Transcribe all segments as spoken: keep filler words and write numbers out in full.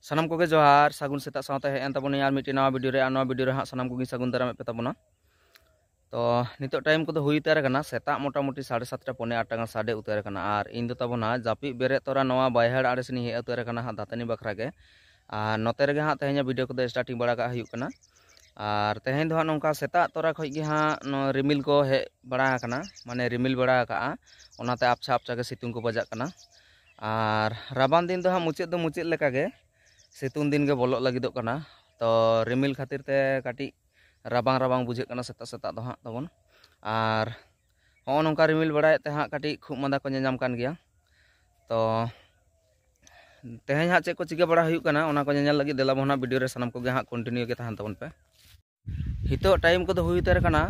ᱥᱟᱱᱟᱢ ᱠᱚᱜᱮ ᱡᱚᱦᱟᱨ, ᱥᱟᱹᱜᱩᱱ ᱥᱮᱛᱟᱜ ᱥᱟᱶᱛᱮ ᱦᱮᱡ ᱮᱱ ᱛᱟᱵᱚᱱᱟ ᱟᱨ ᱢᱤᱫᱴᱤᱡ ᱱᱟᱣᱟ ᱵᱷᱤᱰᱤᱭᱳ ᱨᱮ᱾ ᱟᱨ ᱱᱚᱣᱟ ᱵᱷᱤᱰᱤᱭᱳ ᱨᱮ ᱦᱟᱸᱜ ᱥᱟᱱᱟᱢ ᱠᱚᱜᱮᱧ ᱥᱟᱹᱜᱩᱱ ᱫᱟᱨᱟᱢᱮᱫ ᱯᱮ ᱛᱟᱵᱚᱱᱟ᱾ ᱛᱚ ᱱᱤᱛᱚᱜ ᱴᱟᱭᱤᱢ ᱠᱚᱫᱚ ᱦᱩᱭ ᱩᱛᱟᱹᱨ ᱟᱠᱟᱱᱟ ᱥᱮᱛᱟᱜ ᱢᱚᱴᱟᱢᱩᱴᱤ ᱥᱟᱲᱮ ᱥᱟᱛᱴᱟ ᱯᱚᱱᱮ ᱟᱴᱴᱟ ᱜᱟᱱ ᱥᱟᱰᱮ ᱩᱛᱟᱹᱨ ᱟᱠᱟᱱᱟ᱾ ᱟᱨ ᱤᱧ ᱫᱚ ᱛᱟᱵᱚᱱ ᱦᱟᱸᱜ ᱡᱟᱹᱯᱤᱫ ᱵᱮᱨᱮᱫ ᱛᱚᱨᱟ ᱱᱚᱣᱟ ᱵᱟᱹᱭᱦᱟᱹᱲ ᱟᱲᱮ ᱥᱮᱱᱤᱧ ᱦᱮᱡ ᱩᱛᱟᱹᱨ ᱟᱠᱟᱱᱟ ᱦᱟᱸᱜ ᱫᱟᱹᱛᱟᱹᱱᱤ ᱵᱟᱠᱷᱨᱟ ᱜᱮ᱾ ᱟᱨ ᱱᱚᱛᱮ ᱨᱮᱜᱮ ᱦᱟᱸᱜ ᱛᱮᱦᱮᱧᱟᱜ ᱵᱷᱤᱰᱤᱭᱳ ᱠᱚᱫᱚ ᱥᱴᱟᱨᱴᱤᱝ ᱵᱟᱲᱟ ᱠᱟᱜ ᱦᱩᱭᱩᱜ ᱠᱟᱱᱟ᱾ ᱟᱨ ᱛᱮᱦᱮᱧ ᱫᱚ ᱦᱟᱸᱜ ᱱᱚᱝᱠᱟ ᱥᱮᱛᱟᱜ ᱛᱚᱨᱟ ᱠᱷᱚᱡ ᱜᱮ ᱦᱟᱸᱜ ᱱᱚᱣᱟ ᱨᱤᱢᱤᱞ ᱠᱚ ᱦᱮᱡ ᱵᱟᱲᱟ ᱟᱠᱟᱱᱟ, ᱢᱟᱱᱮ ᱨᱤᱢᱤᱞ ᱵᱟᱲᱟ ᱟᱠᱟᱜᱼᱟ, ᱚᱱᱟᱛᱮ ᱟᱯᱪᱷᱟ ᱟᱯᱪᱷᱟ ᱜᱮ ᱥᱤᱛᱩᱝ ᱠᱚ ᱵᱟᱡᱟᱜ ᱠᱟᱱᱟ᱾ ᱟᱨ ᱨᱟᱵᱟᱝ ᱫᱤᱱ ᱫᱚ ᱦᱟᱸᱜ ᱢᱩᱪᱟᱹᱫ ᱫᱚ ᱢᱩᱪᱟᱹᱫ ᱞᱮᱠᱟᱜᱮ, ᱥᱤᱛᱩᱝ ᱫᱤᱱ ᱜᱮ ᱵᱚᱞᱚᱜ ᱞᱟᱹᱜᱤᱫᱚᱜ ᱠᱟᱱᱟ᱾ ᱛᱚ ᱨᱤᱢᱤᱞ ᱠᱷᱟᱹᱛᱤᱨ ᱛᱮ ᱠᱟᱹᱴᱤᱡ ᱨᱟᱵᱟᱝ ᱨᱟᱵᱟᱝ ᱵᱩᱡᱷᱟᱹᱜ ᱠᱟᱱᱟ ᱥᱮᱛᱟᱜ ᱥᱮᱛᱟᱜ ᱫᱚ ᱦᱟᱸᱜ ᱛᱟᱵᱚᱱ᱾ ᱟᱨ ᱦᱚᱸᱜᱼᱚ ᱱᱚᱝᱠᱟ ᱨᱤᱢᱤᱞ ᱵᱟᱲᱟᱭᱮᱫ ᱛᱮ ᱦᱟᱸᱜ ᱠᱟᱹᱴᱤᱡ ᱠᱷᱩᱜ ᱢᱟᱸᱫᱟ ᱠᱚ ᱧᱟᱧᱟᱢ ᱠᱟᱱ ᱜᱮᱭᱟ᱾ ᱛᱚ ᱛᱮᱦᱮᱧ ᱦᱟᱸᱜ ᱪᱮᱫ ᱠᱚ ᱪᱤᱠᱟᱹ ᱵᱟᱲᱟ ᱦᱩᱭᱩᱜ ᱠᱟᱱᱟ, ᱚᱱᱟ ᱠᱚ ᱧᱮᱧᱮᱞ ᱞᱟᱹᱜᱤᱫ ᱫᱮᱞᱟ ᱵᱚᱱ ᱦᱟᱸᱜ ᱵᱷᱤᱰᱤᱭᱳ ᱨᱮ ᱥᱟᱱᱟᱢ ᱠᱚᱜᱮ ᱦᱟᱸᱜ ᱠᱚᱱᱴᱤᱱᱤᱭᱩ ᱜᱮ ᱛᱟᱦᱮᱱ ᱛᱟᱵᱚᱱ ᱯᱮ᱾ ᱱᱤᱛᱚᱜ ᱴᱟᱭᱤᱢ ᱠᱚᱫᱚ ᱦᱩᱭ ᱩᱛᱟᱹᱨ ᱟᱠᱟᱱᱟ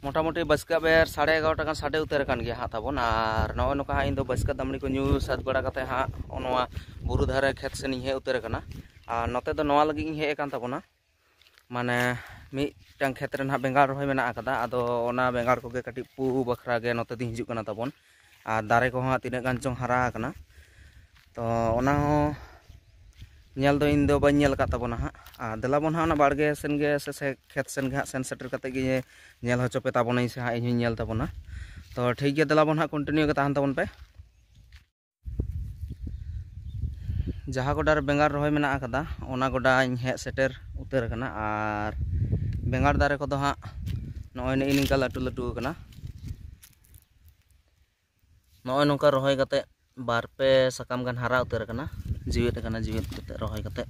ᱢᱚᱴᱟᱢᱩᱴᱤ ᱵᱟᱥᱠᱟ ᱵᱮᱨ ᱥᱟᱲᱮ ᱮᱜᱟᱨᱚᱴᱟ ᱜᱟᱱ ᱥᱟᱰᱮ ᱩᱛᱟᱹᱨ ᱟᱠᱟᱱ ᱜᱮᱭᱟ ᱦᱟᱸᱜ ᱛᱟᱵᱚᱱ᱾ ᱟᱨ ᱱᱚᱜᱼᱚᱭ ᱱᱚᱝᱠᱟ ᱦᱟᱸᱜ ᱤᱧ ᱫᱚ ᱵᱟᱥᱠᱟ ᱫᱟᱢᱲᱤ ᱠᱚ ᱧᱩ ᱥᱟᱹᱛ ᱵᱟᱲᱟ ᱠᱟᱛᱮ ᱦᱟᱸᱜ ᱱᱚᱣᱟ ᱵᱩᱨᱩ ᱫᱷᱟᱨᱮ ᱠᱷᱮᱛ ᱥᱮᱱ ᱤᱧ ᱦᱮᱡ ᱩᱛᱟᱹᱨ ᱟᱠᱟᱱᱟ᱾ ᱟᱨ ᱱᱚᱛᱮ ᱫᱚ ᱱᱚᱣᱟ ᱞᱟᱹᱜᱤᱫ ᱤᱧ ᱦᱮᱡ ᱟᱠᱟᱱ ᱛᱟᱵᱚᱱᱟ, ᱢᱟᱱᱮ ᱢᱤᱫᱴᱟᱝ ᱠᱷᱮᱛ ᱨᱮ ᱱᱟᱦᱟᱜ ᱵᱮᱸᱜᱟᱲ ᱨᱚᱦᱚᱭ ᱢᱮᱱᱟᱜ ᱟᱠᱟᱫᱟ᱾ ᱟᱫᱚ ᱚᱱᱟ ᱵᱮᱸᱜᱟᱲ ᱠᱚᱜᱮ ᱠᱟᱹᱴᱤᱡ ᱯᱩ ᱵᱟᱠᱷᱨᱟ ᱜᱮ ᱱᱚᱛᱮ ᱫᱚᱧ ᱦᱤᱡᱩᱜ ᱠᱟᱱᱟ ᱛᱟᱵᱚᱱ᱾ ᱟᱨ ᱫᱟᱨᱮ ᱠᱚᱦᱚᱸ ᱦᱟᱸᱜ ᱛᱤᱱᱟᱹᱜ ᱜᱟᱱ ᱪᱚᱝ ᱦᱟᱨᱟ ᱟᱠᱟᱱᱟ, ᱛᱚ ᱚᱱᱟ ᱦᱚᱸ ᱧᱮᱞ ᱫᱚ ᱤᱧ ᱫᱚ ᱵᱟᱹᱧ ᱧᱮᱞ ᱟᱠᱟᱫ ᱛᱟᱵᱚᱱᱟ ᱦᱟᱸᱜ᱾ ᱟᱨ ᱫᱮᱞᱟ ᱵᱚᱱ ᱦᱟᱸᱜ ᱚᱱᱟ ᱵᱟᱲᱜᱮ ᱥᱮᱱ ᱜᱮ ᱥᱮ, ᱥᱮ ᱠᱷᱮᱛ ᱥᱮᱱ ᱜᱮ ᱦᱟᱸᱜ ᱥᱮᱱ ᱥᱮᱴᱮᱨ ᱠᱟᱛᱮ ᱜᱮ ᱧᱮᱞ ᱦᱚᱪᱚ ᱯᱮ ᱛᱟᱵᱚᱱᱟᱹᱧ ᱥᱮ ᱦᱟᱸᱜ ᱤᱧ ᱦᱚᱸᱧ ᱧᱮᱞ ᱛᱟᱵᱚᱱᱟ᱾ ᱛᱚ ᱴᱷᱤᱠ ᱜᱮᱭᱟ, ᱫᱮᱞᱟ ᱵᱚᱱ ᱦᱟᱸᱜ ᱠᱚᱱᱴᱤᱱᱤᱭᱩ ᱜᱮ ᱛᱟᱦᱮᱱ ᱛᱟᱵᱚᱱ ᱯᱮ᱾ ᱡᱟᱦᱟᱸ ᱜᱚᱰᱟ ᱨᱮ ᱵᱮᱸᱜᱟᱲ ᱨᱚᱦᱚᱭ ᱢᱮᱱᱟᱜ ᱟᱠᱟᱫᱟ, ᱚᱱᱟ ᱜᱚᱰᱟᱧ ᱦᱮᱡ ᱥᱮᱴᱮᱨ ᱩᱛᱟᱹᱨ ᱟᱠᱟᱱᱟ᱾ ᱟᱨ ᱵᱮᱸᱜᱟᱲ ᱫᱟᱨᱮ ᱠᱚᱫᱚ ᱦᱟᱸᱜ ᱱᱚᱜᱼᱚᱭ ᱱᱮᱜᱼᱮ ᱱᱤᱝᱠᱟ ᱞᱟᱹᱴᱩ ᱞᱟᱹᱴᱩ ᱟᱠᱟᱱᱟ᱾ ᱱᱚᱜᱼᱚᱭ ᱱᱚᱝᱠᱟ ᱨᱚᱦᱚᱭ ᱠᱟᱛᱮ ᱵᱟᱨ ᱯᱮ ᱥᱟᱠᱟᱢ ᱜᱟᱱ ᱦᱟᱨᱟ ᱩᱛᱟᱹᱨ ᱟᱠᱟᱱᱟ, ᱡᱤᱣᱮᱫ ᱟᱠᱟᱱᱟ, ᱡᱤᱣᱮᱫ ᱠᱟᱛᱮ ᱨᱚᱦᱚᱭ ᱠᱟᱛᱮ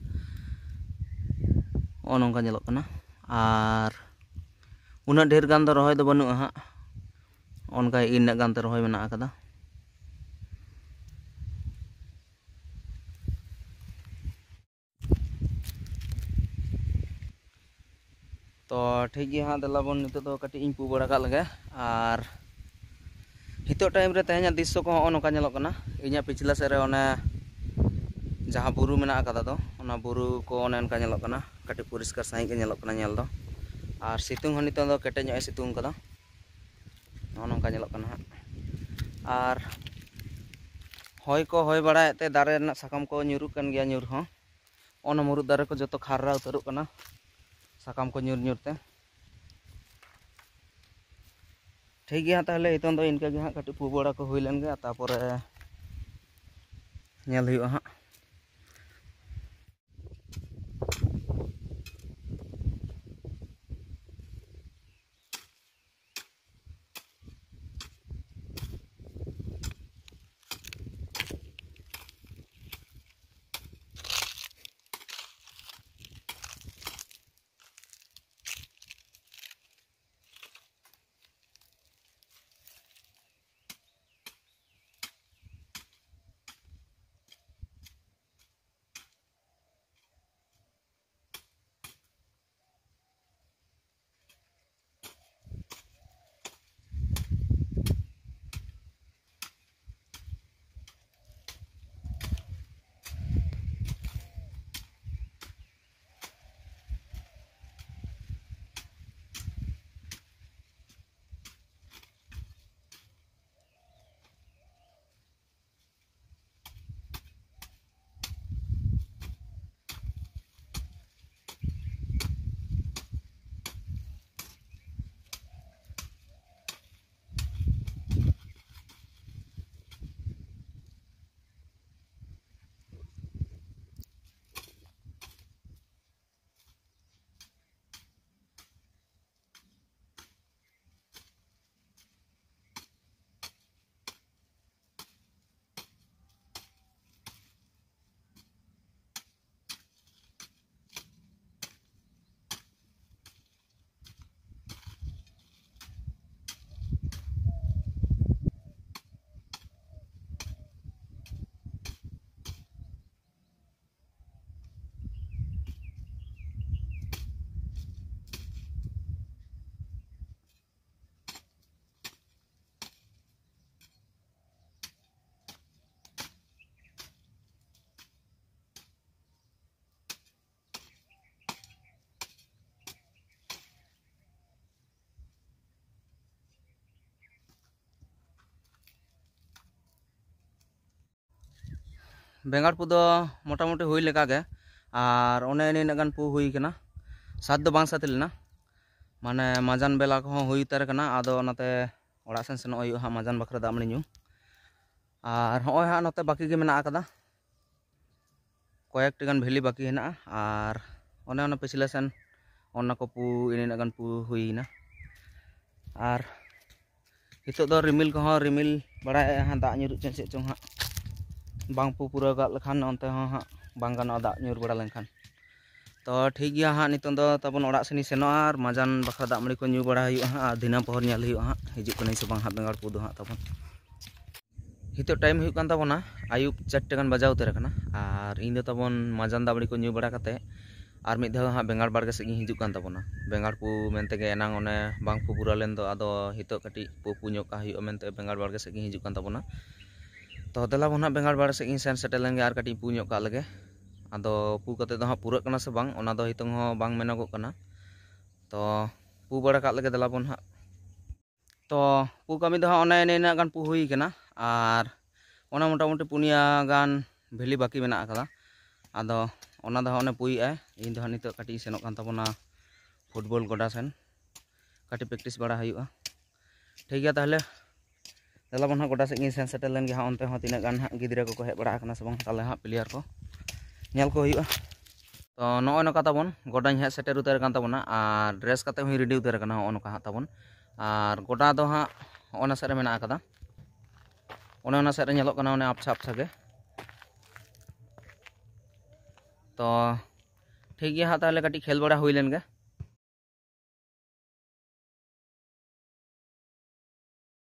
ᱱᱚᱜᱼᱚ ᱱᱚᱝᱠᱟ ᱧᱮᱞᱚᱜ ᱠᱟᱱᱟ᱾ ᱟᱨ ᱩᱱᱟᱹᱜ ᱰᱷᱮᱨ ᱜᱟᱱ ᱫᱚ ᱨᱚᱦᱚᱭ ᱫᱚ ᱵᱟᱹᱱᱩᱜᱼᱟ ᱦᱟᱸᱜ, ᱚᱱᱠᱟ ᱤᱱᱟᱹᱜ ᱜᱟᱱ ᱛᱮ ᱨᱚᱦᱚᱭ ᱢᱮᱱᱟᱜ ᱟᱠᱟᱫᱟ᱾ ᱛᱚ ᱴᱷᱤᱠ ᱜᱮᱭᱟ ᱦᱟᱸᱜ, ᱫᱮᱞᱟ ᱵᱚᱱ ᱱᱤᱛᱚᱜ ᱫᱚ ᱠᱟᱹᱴᱤᱡ ᱤᱧ ᱯᱩ ᱵᱟᱲᱟ ᱠᱟᱜ ᱞᱮᱜᱮ᱾ ᱟᱨ ᱱᱤᱛᱚᱜ ᱴᱟᱭᱤᱢ ᱨᱮ ᱛᱮᱦᱮᱧᱟᱜ ᱫᱨᱤᱥᱥᱚ ᱠᱚ ᱦᱚᱸᱜᱼᱚ ᱱᱚᱝᱠᱟ ᱧᱮᱞᱚᱜ ᱠᱟᱱᱟ᱾ ᱤᱧᱟᱹᱜ ᱯᱤᱪᱷᱞᱟᱹ ᱥᱮᱫ ᱨᱮ ᱚᱱᱮ ᱡᱟᱦᱟᱸ ᱵᱩᱨᱩ ᱢᱮᱱᱟᱜ ᱟᱠᱟᱫᱟ ᱫᱚ, ᱚᱱᱟ ᱵᱩᱨᱩ ᱠᱚ ᱚᱱᱮ ᱚᱱᱠᱟ ᱧᱮᱞᱚᱜ ᱠᱟᱱᱟ, ᱠᱟᱹᱴᱤᱡ ᱯᱚᱨᱤᱥᱠᱟᱨ ᱥᱟᱺᱦᱤᱡ ᱜᱮ ᱧᱮᱞᱚᱜ ᱠᱟᱱᱟ ᱧᱮᱞ ᱫᱚ᱾ ᱟᱨ ᱥᱤᱛᱩᱝ ᱦᱚᱸ ᱱᱤᱛᱚᱝ ᱫᱚ ᱠᱮᱴᱮᱡ ᱧᱚᱜ ᱮ ᱥᱤᱛᱩᱝ ᱠᱟᱫᱟ, ᱱᱚᱜᱼᱚ ᱱᱚᱝᱠᱟ ᱧᱮᱞᱚᱜ ᱠᱟᱱᱟ ᱦᱟᱸᱜ᱾ ᱟᱨ ᱦᱚᱭ ᱠᱚ ᱦᱚᱭ ᱵᱟᱲᱟᱭᱮᱫ ᱛᱮ ᱫᱟᱨᱮ ᱨᱮᱱᱟᱜ ᱥᱟᱠᱟᱢ ᱠᱚ ᱧᱩᱨᱩᱜ ᱠᱟᱱ ᱜᱮᱭᱟ ᱧᱩᱨ ᱦᱚᱸ᱾ ᱚᱱᱟ ᱢᱩᱨᱩᱫ ᱫᱟᱨᱮ ᱠᱚ ᱡᱚᱛᱚ ᱠᱷᱟᱨᱨᱟ ᱩᱛᱟᱹᱨᱚᱜ ᱠᱟᱱᱟ ᱥᱟᱠᱟᱢ ᱠᱚ ᱧᱩᱨ ᱧᱩᱨ ᱛᱮ᱾ ᱴᱷᱤᱠ ᱜᱮᱭᱟ ᱦᱟᱸᱜ, ᱛᱟᱦᱚᱞᱮ ᱱᱤᱛᱚᱝ ᱫᱚ ᱤᱱᱠᱟᱹ ᱜᱮ ᱦᱟᱸᱜ, ᱠᱟᱹᱴᱤᱡ ᱯᱩ ᱵᱟᱲᱟ ᱠᱚ ᱦᱩᱭ ᱞᱮᱱ ᱜᱮ, ᱛᱟᱯᱚᱨᱮ ᱧᱮᱞ ᱦᱩᱭᱩᱜᱼᱟ ᱦᱟᱸᱜ᱾ ᱵᱮᱸᱜᱟᱲ ᱯᱩ ᱫᱚ ᱢᱚᱴᱟᱢᱩᱴᱤ ᱦᱩᱭ ᱞᱮᱠᱟᱜᱮ᱾ ᱟᱨ ᱚᱱᱮ ᱤᱱᱟᱹᱜ ᱜᱟᱱ ᱯᱩ ᱦᱩᱭ ᱠᱟᱱᱟ᱾ ᱥᱟᱛ ᱫᱚ ᱵᱟᱝ ᱥᱟᱛ ᱞᱮᱱᱟ, ᱢᱟᱱᱮ ᱢᱟᱡᱟᱱ ᱵᱮᱞᱟ ᱠᱚᱦᱚᱸ ᱦᱩᱭ ᱩᱛᱟᱹᱨ ᱠᱟᱱᱟ᱾ ᱟᱫᱚ ᱚᱱᱟᱛᱮ ᱚᱲᱟᱜ ᱥᱮᱱ ᱥᱮᱱᱚᱜ ᱦᱩᱭᱩᱜᱼᱟ ᱦᱟᱸᱜ ᱢᱟᱡᱟᱱ ᱵᱟᱠᱷᱨᱟ ᱫᱟᱜ ᱢᱟᱹᱲᱤ ᱧᱩ᱾ ᱟᱨ ᱦᱚᱸᱜᱼᱚᱭ ᱦᱟᱸᱜ ᱱᱚᱛᱮ ᱵᱟᱹᱠᱤ ᱜᱮ ᱢᱮᱱᱟᱜ ᱟᱠᱟᱫᱟ, ᱠᱚᱭᱮᱠᱴᱤ ᱜᱟᱱ ᱵᱷᱮᱞᱤ ᱵᱟᱹᱠᱤ ᱦᱮᱱᱟᱜᱼᱟ᱾ ᱟᱨ ᱚᱱᱮ ᱚᱱᱟ ᱯᱤᱪᱷᱞᱟᱹ ᱥᱮᱱ ᱚᱱᱟ ᱠᱚ ᱯᱩ ᱤᱱᱟᱹᱜ ᱜᱟᱱ ᱯᱩ ᱦᱩᱭᱱᱟ᱾ ᱟᱨ ᱱᱤᱛᱚᱜ ᱫᱚ ᱨᱤᱢᱤᱞ ᱠᱚᱦᱚᱸ ᱨᱤᱢᱤᱞ ᱵᱟᱲᱟᱭᱮᱫᱼᱟ ᱦᱟᱸᱜ, ᱫᱟᱜ ᱧᱩᱨᱩᱜ ᱪᱚᱝ ᱪᱮᱫ ᱪᱚᱝ ᱦᱟᱸᱜ᱾ ᱵᱟᱝ ᱯᱩ ᱯᱩᱨᱟᱹᱣ ᱠᱟᱜ ᱞᱮᱠᱷᱟᱱ ᱚᱱᱛᱮ ᱦᱚᱸ ᱦᱟᱸᱜ ᱵᱟᱝ ᱜᱟᱱᱚᱜᱼᱟ ᱫᱟᱜ ᱧᱩᱨ ᱵᱟᱲᱟ ᱞᱮᱱᱠᱷᱟᱱ᱾ ᱛᱚ ᱴᱷᱤᱠ ᱜᱮᱭᱟ ᱦᱟᱸᱜ, ᱱᱤᱛᱚᱝ ᱫᱚ ᱛᱟᱵᱚᱱ ᱚᱲᱟᱜ ᱥᱮᱱ ᱤᱧ ᱥᱮᱱᱚᱜᱼᱟ ᱟᱨ ᱢᱟᱡᱟᱱ ᱵᱟᱠᱷᱨᱟ ᱫᱟᱜ ᱢᱟᱹᱲᱤ ᱠᱚ ᱧᱩ ᱵᱟᱲᱟ ᱦᱩᱭᱩᱜᱼᱟ ᱦᱟᱸᱜ᱾ ᱟᱨ ᱫᱷᱤᱱᱟᱹᱝ ᱯᱚᱦᱚᱨ ᱧᱮᱞ ᱦᱩᱭᱩᱜᱼᱟ ᱦᱟᱸᱜ ᱦᱤᱡᱩᱜ ᱠᱟᱹᱱᱟᱹᱧ ᱥᱮ ᱵᱟᱝ ᱦᱟᱸᱜ ᱵᱮᱸᱜᱟᱲ ᱯᱩ ᱫᱚ ᱦᱟᱸᱜ ᱛᱟᱵᱚᱱ᱾ ᱱᱤᱛᱚᱜ ᱴᱟᱭᱤᱢ ᱦᱩᱭᱩᱜ ᱠᱟᱱ ᱛᱟᱵᱚᱱᱟ ᱟᱹᱭᱩᱵ ᱪᱟᱨᱴᱮ ᱜᱟᱱ ᱵᱟᱡᱟᱣ ᱩᱛᱟᱹᱨ ᱟᱠᱟᱱᱟ᱾ ᱟᱨ ᱤᱧ ᱫᱚ ᱛᱟᱵᱚᱱ ᱢᱟᱡᱟᱱ ᱫᱟᱜ ᱢᱟᱹᱲᱤ ᱠᱚ ᱧᱩ ᱵᱟᱲᱟ ᱠᱟᱛᱮ ᱟᱨ ᱢᱤᱫ ᱫᱷᱟᱣ ᱦᱟᱸᱜ ᱵᱮᱸᱜᱟᱲ ᱵᱟᱲᱜᱮ ᱥᱮᱫ ᱜᱤᱧ ᱦᱤᱡᱩᱜ ᱠᱟᱱ ᱛᱟᱵᱚᱱᱟ᱾ ᱵᱮᱸᱜᱟᱲ ᱯᱩ ᱢᱮᱱᱛᱮ ᱜᱮ ᱮᱱᱟᱝ ᱚᱱᱮ ᱵᱟᱝ ᱯᱩ ᱯᱩᱨᱟᱹᱣ ᱞᱮᱱ ᱫᱚ, ᱟᱫᱚ ᱱᱤᱛᱚᱜ ᱠᱟᱹᱴᱤᱡ ᱯᱩ ᱯᱩ ᱧᱚᱜ ᱠᱟᱜ ᱦᱩᱭᱩᱜᱼᱟ ᱢᱮᱱᱛᱮ ᱵᱮᱸᱜᱟᱲ ᱵᱟᱲᱜᱮ ᱥᱮᱫ ᱜᱤᱧ ᱦᱤᱡᱩᱜ ᱠᱟᱱ ᱛᱟᱵᱚᱱᱟ᱾ ᱛᱚ ᱫᱮᱞᱟ ᱵᱚᱱ ᱦᱟᱸᱜ ᱵᱮᱸᱜᱟᱲ ᱵᱟᱲᱜᱮ ᱥᱮᱫ ᱜᱤᱧ ᱥᱮᱱ ᱥᱮᱴᱮᱨ ᱞᱮᱱ ᱜᱮ ᱟᱨ ᱠᱟᱹᱴᱤᱡ ᱯᱩ ᱧᱚᱜ ᱠᱟᱜ ᱞᱮᱜᱮ᱾ ᱟᱫᱚ ᱯᱩ ᱠᱟᱛᱮ ᱫᱚ ᱦᱟᱸᱜ ᱯᱩᱨᱟᱹᱜ ᱠᱟᱱᱟ ᱥᱮ ᱵᱟᱝ, ᱚᱱᱟ ᱫᱚ ᱱᱤᱛᱚᱝ ᱦᱚᱸ ᱵᱟᱝ ᱢᱮᱱᱚᱜᱚᱜ ᱠᱟᱱᱟ᱾ ᱛᱚ ᱯᱩ ᱵᱟᱲᱟ ᱠᱟᱜ ᱞᱮᱜᱮ ᱫᱮᱞᱟ ᱵᱚᱱ ᱦᱟᱸᱜ᱾ ᱛᱚ ᱯᱩ ᱠᱟᱹᱢᱤ ᱫᱚ ᱦᱟᱸᱜ ᱚᱱᱮ ᱱᱤᱱᱟᱹᱜ ᱜᱟᱱ ᱯᱩ ᱦᱩᱭ ᱠᱟᱱᱟ᱾ ᱟᱨ ᱚᱱᱟ ᱢᱚᱴᱟᱢᱩᱴᱤ ᱯᱩᱱᱭᱟ ᱜᱟᱱ ᱵᱷᱮᱞᱤ ᱵᱟᱹᱠᱤ ᱢᱮᱱᱟᱜ ᱟᱠᱟᱫᱟ᱾ ᱟᱫᱚ ᱚᱱᱟ ᱫᱚ ᱦᱟᱸᱜ ᱚᱱᱮ ᱯᱩᱭᱮᱜᱼᱟᱭ᱾ ᱤᱧ ᱫᱚ ᱦᱟᱸᱜ ᱱᱤᱛᱚᱜ ᱠᱟᱹᱴᱤᱡ ᱤᱧ ᱥᱮᱱᱚᱜ ᱠᱟᱱ ᱛᱟᱵᱚᱱᱟ ᱯᱷᱩᱴᱵᱚᱞ ᱜᱚᱰᱟ ᱥᱮᱱ, ᱠᱟᱹᱴᱤᱡ ᱯᱨᱮᱠᱴᱤᱥ ᱵᱟᱲᱟ ᱦᱩᱭᱩᱜᱼᱟ᱾ ᱴᱷᱤᱠ ᱜᱮᱭᱟ ᱛᱟᱦᱚᱞᱮ, ᱫᱮᱞᱟ ᱵᱚᱱ ᱦᱟᱸᱜ ᱜᱚᱰᱟ ᱥᱮᱫ ᱜᱤᱧ ᱥᱮᱱ ᱥᱮᱴᱮᱨ ᱞᱮᱱ ᱜᱮ ᱦᱟᱸᱜ᱾ ᱚᱱᱛᱮ ᱦᱚᱸ ᱛᱤᱱᱟᱹᱜ ᱜᱟᱱ ᱦᱟᱸᱜ ᱜᱤᱫᱽᱨᱟᱹ ᱠᱚᱠᱚ ᱦᱮᱡ ᱵᱟᱲᱟ ᱟᱠᱟᱱᱟ ᱥᱮ ᱵᱟᱝ, ᱛᱟᱦᱚᱞᱮ ᱦᱟᱸᱜ ᱯᱞᱮᱭᱟᱨ ᱠᱚ ᱧᱮᱞ ᱠᱚ ᱦᱩᱭᱩᱜᱼᱟ᱾ ᱛᱚ ᱱᱚᱜᱼᱚᱭ ᱱᱚᱝᱠᱟ ᱛᱟᱵᱚᱱ ᱜᱚᱰᱟᱧ ᱦᱮᱡ ᱥᱮᱴᱮᱨ ᱩᱛᱟᱹᱨ ᱟᱠᱟᱱ ᱛᱟᱵᱚᱱᱟ ᱟᱨ ᱰᱨᱮᱥ ᱠᱟᱛᱮ ᱦᱚᱸᱧ ᱨᱮᱰᱤ ᱩᱛᱟᱹᱨ ᱟᱠᱟᱱᱟ᱾ ᱦᱚᱸᱜᱼᱚ ᱱᱚᱝᱠᱟ ᱦᱟᱸᱜ ᱛᱟᱵᱚᱱ ᱟᱨ ᱜᱚᱰᱟ ᱫᱚ ᱦᱟᱸᱜ ᱦᱚᱸᱜᱼᱚ ᱱᱟ ᱥᱮᱫ ᱨᱮ ᱢᱮᱱᱟᱜ ᱟᱠᱟᱫᱟ, ᱚᱱᱮ ᱚᱱᱟ ᱥᱮᱫ ᱨᱮ ᱧᱮᱞᱚᱜ ᱠᱟᱱᱟ ᱚᱱᱮ ᱟᱯᱪᱷᱟ ᱟᱯᱪᱷᱟ ᱜᱮ᱾ ᱛᱚ ᱴᱷᱤᱠ ᱜᱮᱭᱟ ᱦᱟᱸᱜ, ᱛᱟᱦᱚᱞᱮ ᱠᱟᱹᱴᱤᱡ ᱠᱷᱮᱞ ᱵᱟᱲᱟ ᱦᱩᱭ ᱞᱮᱱ ᱜᱮ᱾